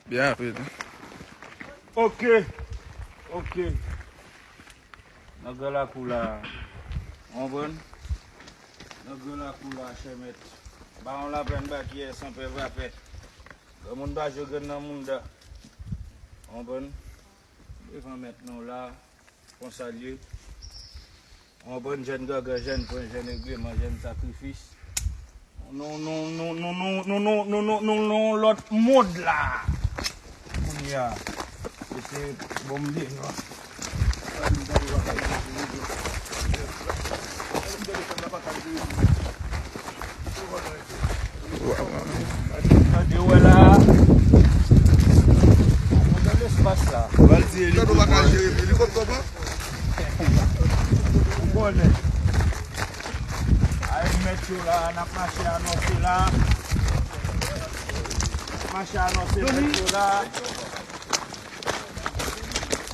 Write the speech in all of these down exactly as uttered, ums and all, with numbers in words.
Byen rapid. Ok. Ok. Nan gran lakou la. Ou konprann? Nan gran lakou la, chè mèt. Bawon Laplèn Bakyè, san pè vrapè. Granmoun pa jwe grenn nan mounda. Ou konprann? Devan mèt nou la. Konsa l ye. Ou konprann, jèn gangan, jèn pwen, jèn regleman, jèn sakrifis. Nou, nou, nou, nou, nou, nou, nou, nou, nou, nou, nou, lòt mond la. Kounye a, se te bon m de nwa. Tande wè la. Mwen nan lespas la. Gad ou pa ka jere, men li konn kòman. Ou konnen. Ay, mèt yo la, n ap mache anonse la. N ap mache anonse mèt yo la.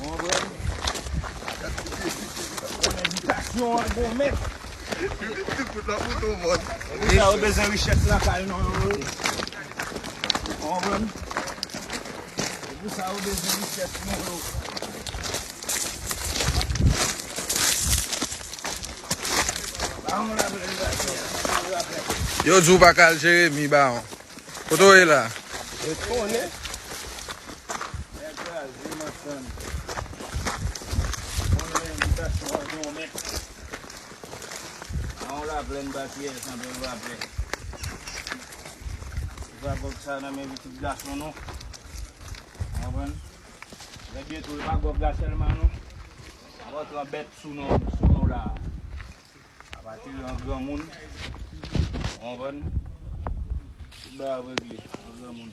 Ou konprann? Konnen bitasyon an gon mèt. E pou sa yo bezwen richès lakay nou yo. Ou konprann? E pou sa yo bezwen richès nou yo. Bawon Laplèn Bakyè. Yo di w pa ka al Jeremi, Bawon. Kote w ye la? Yo konnen. Nèg kraze, machann. Konnen envitasyon an gon mèt. Bawon Laplèn Bakyè, san pè vrapè. Ou pa gòg sa nan men pitit gason nou. Ou konprann? Lè byento, e pa gòg la sèlman non. N ap antre an bèt sou nou, sou nou la. Apati de an granmoun. Ou konprann? Tout bagay ap regle, an granmoun.